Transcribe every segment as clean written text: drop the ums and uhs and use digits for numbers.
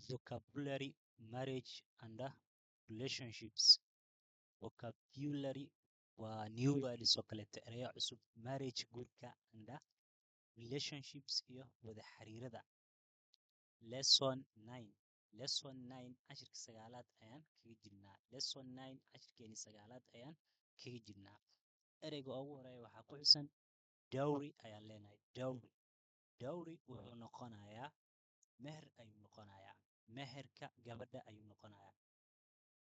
Vocabulary, marriage and relationships. Vocabulary waa new words oo kaleeto, ereyo cusub. Marriage, guurka, and relationships, iyo wada xiriirada. Lesson 9, lesson 9, cashirka sagaalaad ayaan kaga jirnaa. Lesson 9, cashirkeeni sagaalaad ayaan kaga jirnaa. Ereyga ugu horeeya waxaa ku xusan dowry ayaan leenahay. Dowry, dowry wuxuu noqonayaa meher ayuu noqonayaa, meherka gabadha ayuu noqonayaa.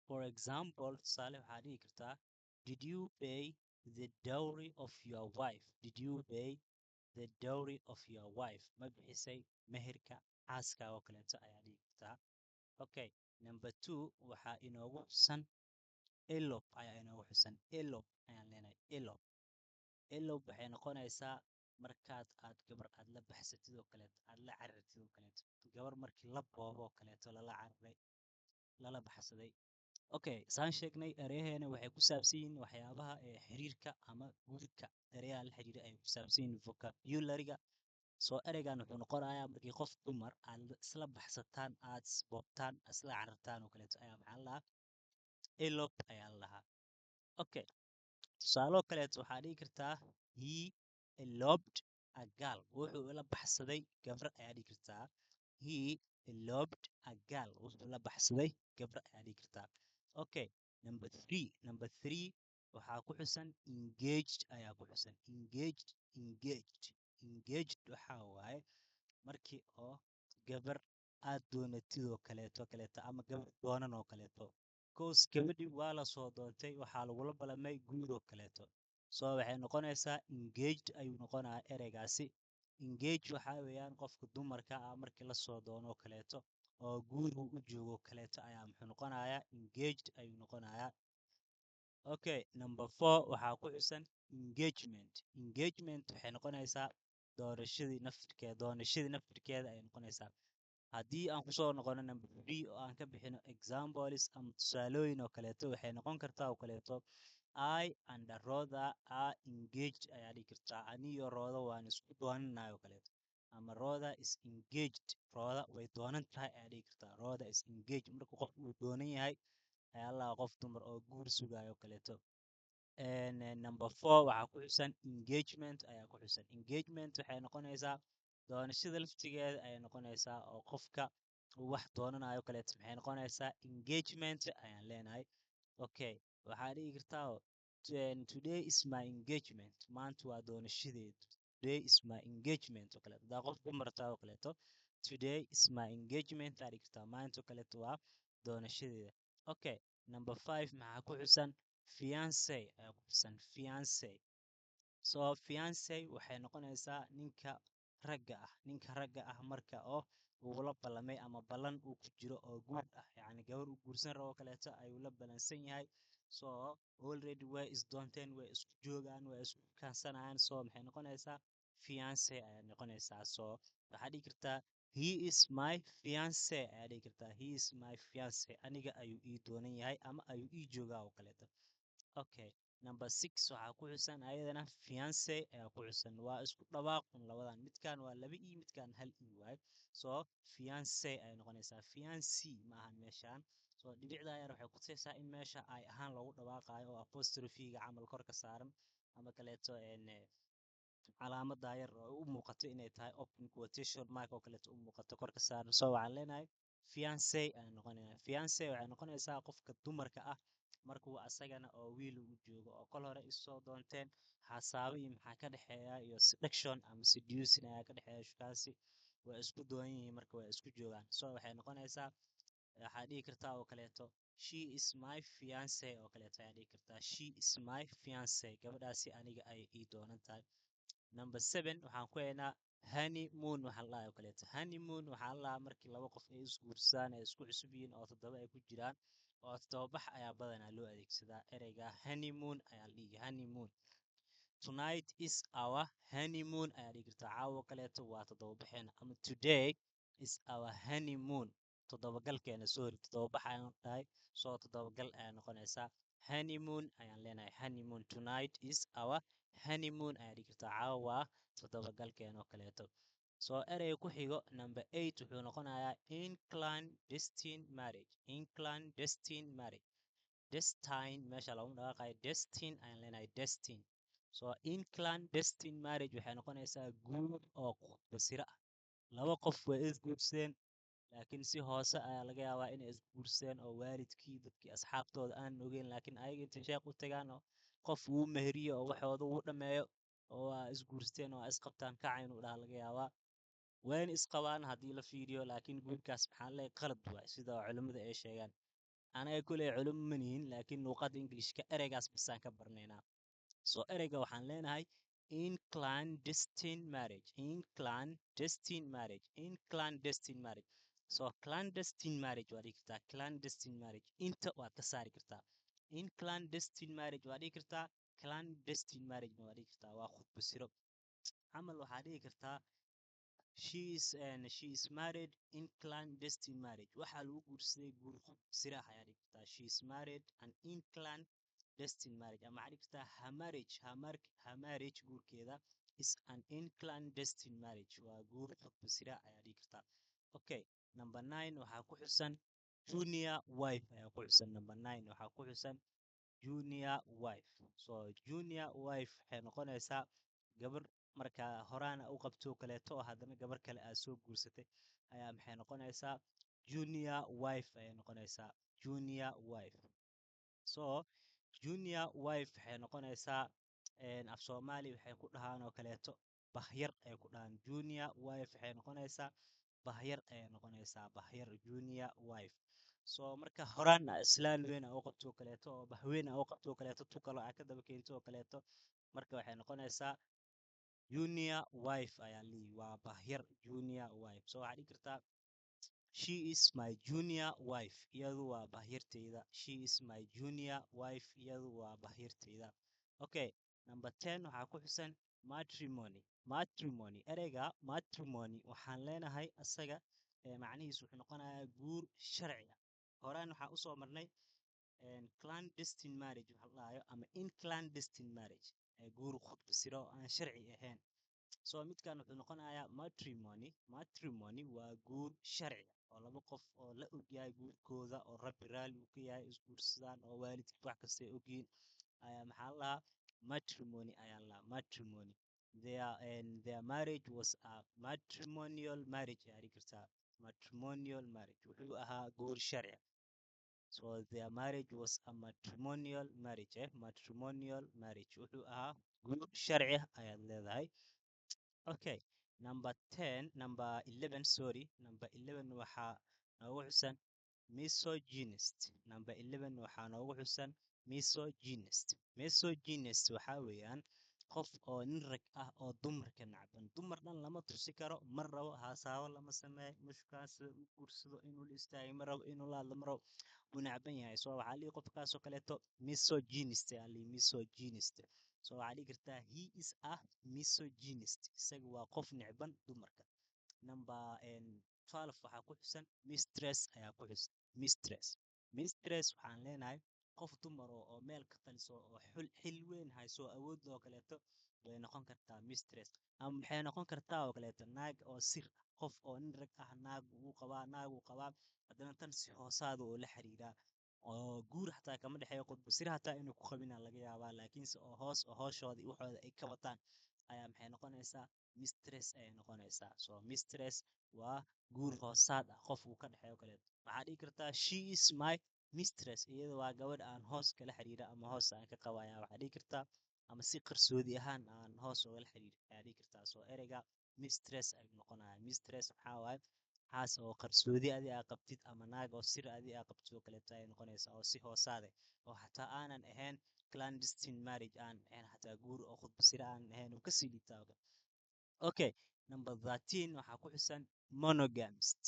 For example, tusaale waxaa dhihi kartaa: "Did you pay the dowry of your wife?" "Did you pay the dowry of your wife?" Ma bixisay meherka xaaska oo kaleeto ayaa dhihi kartaa. Okay, number two waxaa inoogu xusan elope ayaa inoogu xusan. Elope ayaan leenahay. Elope, elope waxay noqonaysaa markaad aad gabar aad la baxsatid oo kaleeto, aad la carartid oo kaleeto, gabar markii la boobo oo kaleeto, lala cararay, lala baxsaday. Okay, saan sheegnay, ereyaheena waxay ku saabsan yihiin waxyaabaha ee xiriirka ama guurka. Ereyaha la xiriira ay ku saabsan yihiin vocabulary-ga. Soo ereygan wuxuu noqonayaa markii qof dumar aad isla baxsataan, aad isboobtaan, isla carartaan oo kaleeto ayaa maxaa la dhahaa? Elope ayaa la dhahaa. Okay, tusaaloo kaleeto waxaa dhihi kartaa: "He eloped a girl." Wuxuu la baxsaday gabar ayaa dhihi kartaa. "He eloped a girl." Wuxuu la baxsaday gabar ayaa dhihi kartaa. Okay, number three, number three waxaa ku xusan engaged ayaa ku xusan. Engaged, engaged, engaged waxaa waaye markii oo gabar aad doonatid oo kaleeto ama gabar doonan oo kaleeto, 'cause gabadhii waa la soo doontay, waxaa lagula ballamay guur oo kaleeto. So waxay noqonaysaa engaged ayuu noqonayaa ereygaasi. Engage waxaa weeyaan qofka dumarka ah markii la soo doono oo kaleeto oo guur uu u joogo oo kaleeto ayaa muxuu noqonayaa? Engaged ayuu noqonayaa. Okay, number four waxaa ku xusan engagement. Engagement waxay noqonaysaa doorashadii naftirkeeda, doonashadii naftirkeeda ayay noqonaysaa. Haddii aan kusoo noqono number three oo aan ka bixino examples ama tusaalooyin oo kaleeto, waxay noqon kartaa oo kaleeto: "I and Roda are engaged" ayaa dhihi kartaa. Aniyo Roda waan isku doonanahay oo kaleeto, ama "Roda is engaged", Roda way doonan tahay ayaa dhihi kartaa. "Roda is engaged", marka qof uu doonan yahay ayaa la qof dumar oo guur sugayo oo kaleeto. Number four waxaa ku xusan engagement ayaa ku xusan. Engagement waxay noqonaysaa doonashada laftigeeda ayay noqonaysaa, oo qofka uu wax doonanayo kaleeto maxay noqonaysaa? Engagement ayaan leenahay. Okay, waxaa dhihi kartaa: "Today is my engagement." Maanta waa doonashadeedu. "Today is my engagement" oo kaleeto. Hadaa qof dumar tahay oo kaleeto, "Today is my engagement" aa dhihi kartaa. Maanta oo kaleeto waa doonashadeeda. Okay, number five maxaa ku xusan? Fiance ayaa ku xusan. Fiance. So fiance waxay noqonaysaa ninka ragga ah, ninka ragga ah marka oo uu la ballamay ama ballan uu ku jiro oo guur ah, yacni gabar uu guursan rabo oo kaleeto ayuu la ballansan yahay. So already way is doonteen, way isku joogaan, way isku kaansanayaan. So maxay noqonaysaa? Fiance ayaa noqonaysaa. So waxaa dhihi kartaa: "He is my fiance" ayaa dhihi kartaa. "He is my fiance." Aniga ayuu ii doonan yahay ama ayuu ii joogaa oo kaleeto. Okay, number six waxaa ku xusan ayadana fiance ayaa ku xusan. Waa isku dhawaaqun labadan, midkan waa laba e, midkan hal e waaye. So fiance ayay noqonaysaa, fiancy ma ahan meeshaan. So dhibicda yar waxay ku tusaysaa in meesha ay ahaan loogu dhawaaqayo oo apostrophe-ga camal kor ka saaran ama kaleeto calaamada yar oo u muuqato inay tahay open quotation mark oo kaleeto u muuqato kor ka saaran. So waxaan leenahay fiance ayaan noqonaynaa. Fiance waxay noqonaysaa qofka dumarka ah markuu asagana oo wiil uu joogo oo kol hore isoo doonteen, xasaabo iyo maxaa ka dhexeeya iyo seduction ama seducing ayaa ka dhexeeya, shukaansi waa isku doon yihiin marka waa isku joogaan. So waxay noqonaysaa, waxaa dhihi kartaa oo kaleeto: "She is my fiance" oo kaleeto ayaa dhihi kartaa. "She is my fiance." Gabadhaasi aniga ay ii doonan tahay. Number seven waxaan ku haynaa honeymoon waxaa la dhahay oo kaleeto. Honeymoon waxaa la dhahaa markii laba qof ay isguursadaan, ay isku cusub yihiin oo 7 ay ku jiraan, oo toddobabax ayaa badanaa loo adeegsadaa ereyga honeymoon ayaa la dhihi. Honeymoon: "Tonight is our honeymoon" ayaa dhihi kartaa. Caawo kaleeto waa toddobabaxeena, ama "Today is our honeymoon", toddobagalkeena. Sorry, toddobabax ayaan dhahay, soo toddobagal ayaa noqonaysaa. Honeymoon ayaan leenahay. Honeymoon: "Tonight is our honeymoon" ayaa dhihi kartaa. Caawa waa toddobagalkeena oo kaleeto. So ereyga ku xigo, number 8, wuxuu noqonayaa inclandestine marriage. Inclandestine marriage, destine meesha lagu dhaqaaqayo, destine ayaan leenahay, destine. So inclandestine marriage waxay noqonaysaa guur oo khudbasiro ah. Laba qof way isguursadeen, laakiin si hoose ayaa laga yaabaa inay isguursadeen, oo waalidkii, dadkii asxaabtooda aan ogeyn, laakiin ayaga intay sheekh u tagaan oo qof uu meheriyo oo waxooda uu dhammeeyo oo waa isguursteen oo waa isqabtaan kaca inuu dhaha laga yaabaa. Wayna isqabaan haddii la fiiriyo, laakiin guurkaas maxaa leeyahay, qalad waay, sida culimmada ay sheegaan. Anaga kuley culimo ma nihin, laakiin luuqadda Englishka ereygaas basaan ka barnaynaa. So ereyga waxaan leenahay inclandestine marriage, inclandestine marriage, inclandestine marriage. So clandestine marriage waa dhihi kartaa, clandestine marriage inta waad ka saari kartaa. Inclandestine marriage waa dhihi kartaa, clandestine marriage waa dhihi kartaa. Waa khudbo siro camal. Waxaa dhihi kartaa she is married in clandestine marriage. Waxaa lagu guursaday guur khudbo siro ah ayaa dhihi kartaa. She is married an in clandestine marriage. Ama waxaa dhihi kartaa her marriage, guurkeeda, is an in clandestine marriage, waa guur khudbo siro ah ayaa dhihi kartaa. Okay, number 9 waxaa ku xusan junior wife ayaa ku xusan. Number 9 waxaa ku xusan junior wife. So junior wife waxay noqonaysaa gabar markaa horaan u qabto kaleeto oo haddana gabar kale aad soo guursatay ayaa maxay noqonaysaa? Junior wife ayay noqonaysaa, junior wife. So junior wife waxay noqonaysaa, af Soomaali waxay ku dhahaan oo kaleeto bahyar ay ku dhahaan. Junior wife waxay noqonaysaa bahyar ayay noqonaysaa, bahyar, junior wife. So marka horaan islaan weyn aa u qabto oo kaleeto oo bahweyn aa u qabto oo kaleeto, tu kaloo aa ka daba keento oo kaleeto, marka waxay noqonaysaa junior wife ayaa lihi, waa bahyar, junior wife. So waxaa dhihi kartaa "She is my junior wife", iyadu waa bahyarteyda. "She is my junior wife", iyadu waa bahyarteyda. Okay, number 10 waxaa ku xusan matrimony. Matrimony, ereyga matrimony waxaan leenahay asaga macnihiisu wuxuu noqonayaa guur sharci ah. Horaan waxaa usoo marnay clandestine marriage waxa la dhahayo ama inclandestine marriage, guur khudbo siro oo aan sharci ahayn. So midkan wuxuu noqonayaa matrimony. Matrimony waa guur sharci ah oo laba qof oo la ogyahay guurkooda oo Rabbi raalli uu ka yahay isguursadaan oo waalidka wax kasta ay ogyihiin ayaa maxaa la dhahaa? Matrimony ayaa la dhahaa, matrimony. Their marriage was a matrimonial marriage ayaa dhihi kartaa. Matrimonial marriage, wuxuu ahaa guur sharci ah. So their marriage was a matrimonial marriage, matrimonial marriage, wuxuu ahaa guur sharci ah ayaad leedahay. Okay, number 10, number 11, sorry, number 11 waxaa noogu xusan misogynist. Number 11 waxaa noogu xusan misogynist. Misogynist waxaa weeyaan qof oo nin rag ah oo dumarka nacban. Dumar dhan lama tusi karo, ma rabo, haasaabo lama sameeyo, mushkaas u guursado, inuu la istaagay ma rabo, inuu la hadlo ma rabo, wuu nacban yahay. So waxaa lihi qofkaasoo kaleeto misogynist ayaa lihi, misogynist. So waxaa dhihi kartaa "He is a misogynist", isaga waa qof necban dumarka. Number 12 waxaa ku xusan mistress ayaa ku xusan, mistress. Mistress waxaan leenahay qof dumar oo meel ka taliso oo xul xil weyn hayso oo awood oo kaleeto way noqon kartaa mistress. Ama maxay noqon kartaa oo kaleeto? Naag oo sir ah, qof oo nin rag ah, naag uu qabaa, naag uu qabaa, haddana tan si hoosaada oo la xiriiraa oo guur xataa kama dhexeeyo, qudbo sir hataa inuu ku qabina laga yaabaa, laakiinse oo hoos oo hooshooda iyo waxooda ay ka wataan ayaa maxay noqonaysaa? Mistress ayay noqonaysaa. So mistress waa guur hoosaad ah qof uu ka dhexeeyo kaleeto. Waxaa dhihi kartaa "She is my mistress", iyada waa gabadh aan hoos kala xiriira ama hoos aan ka qabo ayaa waxaa dhihi kartaa, ama si qarsoodi ahaan aan hoos ugala xiriir ayaa dhihi kartaa. So ereyga mistress ayuu noqonayaa. Mistress maxaa waaye? Xaas oo qarsoodi adi aa qabtid ama naag oo sir adi aa qabtid oo kaleeto ayay noqonaysaa, oo si hoosaade oo xataa aanan ahayn clandestine marriage, aan ahayn xataa guur oo khudbo sir aan ahayn oo kasii liitaa. Okay, number 13 waxaa ku xusan monogamist.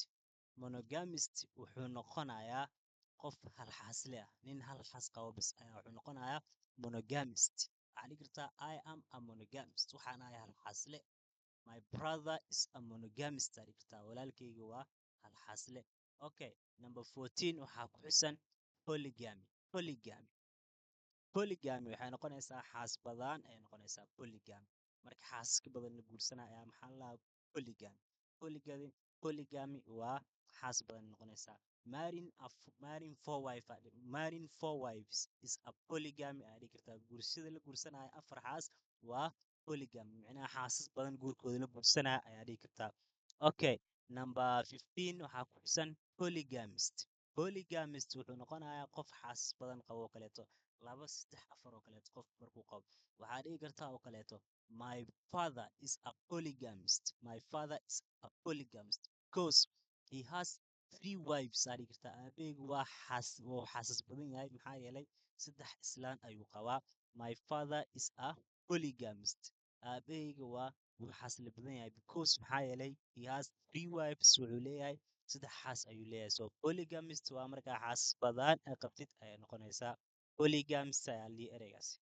Monogamist wuxuu noqonayaa qof hal xaasle ah. Nin hal xaas qabo bas ayaa wuxuu noqonayaa monogamist. Waxaa dhihi kartaa "I am a monogamist", waxaan ahay hal xaasle. "My brother is a monogamist" aa dhihi kartaa, walaalkayga waa hal xaasle. Okay, number 14 waxaa ku xusan polygamy. Polygamy, polygamy waxay noqonaysaa xaas badaan ayay noqonaysaa polygamy. Marka xaasaska badan la guursanaya ayaa maxaa la Polygamy. Polygamy, polygamy waa xaas badan noqonaysaa. Marrying four wife, marrying four wives is a polygamy ayaa dhihi kartaa. Guursida la guursanayo afar xaas waa polygamy, micnaha xaasas badan guurkooda la guursanaya ayaa dhihi kartaa. Okay, number 15 waxaa ku xusan polygamist. Polygamist wuxuu noqonayaa qof xaasas badan qabo oo kaleeto, laba, saddex, afar oo kaleeto qof markuu qabo. Waxaa dhihi kartaa oo kaleeto, "My father is a polygamist. My father is a polygamist because he has three wives," aa dhihi kartaa. Aabaheygu waa xaasas badan yahay, maxaa yeelay saddex islaan ayuu qabaa. My father is a polygamist, aabaheyga wuu xaasla badan yahay, because maxaa yeelay he has three wives, wuxuu leeyahay saddex xaas ayuu leeyahay. So polygamist waa markaa xaasas badan ay qabtid ayay noqonaysaa. Polygamist ayaa la dhihi ereygaasi.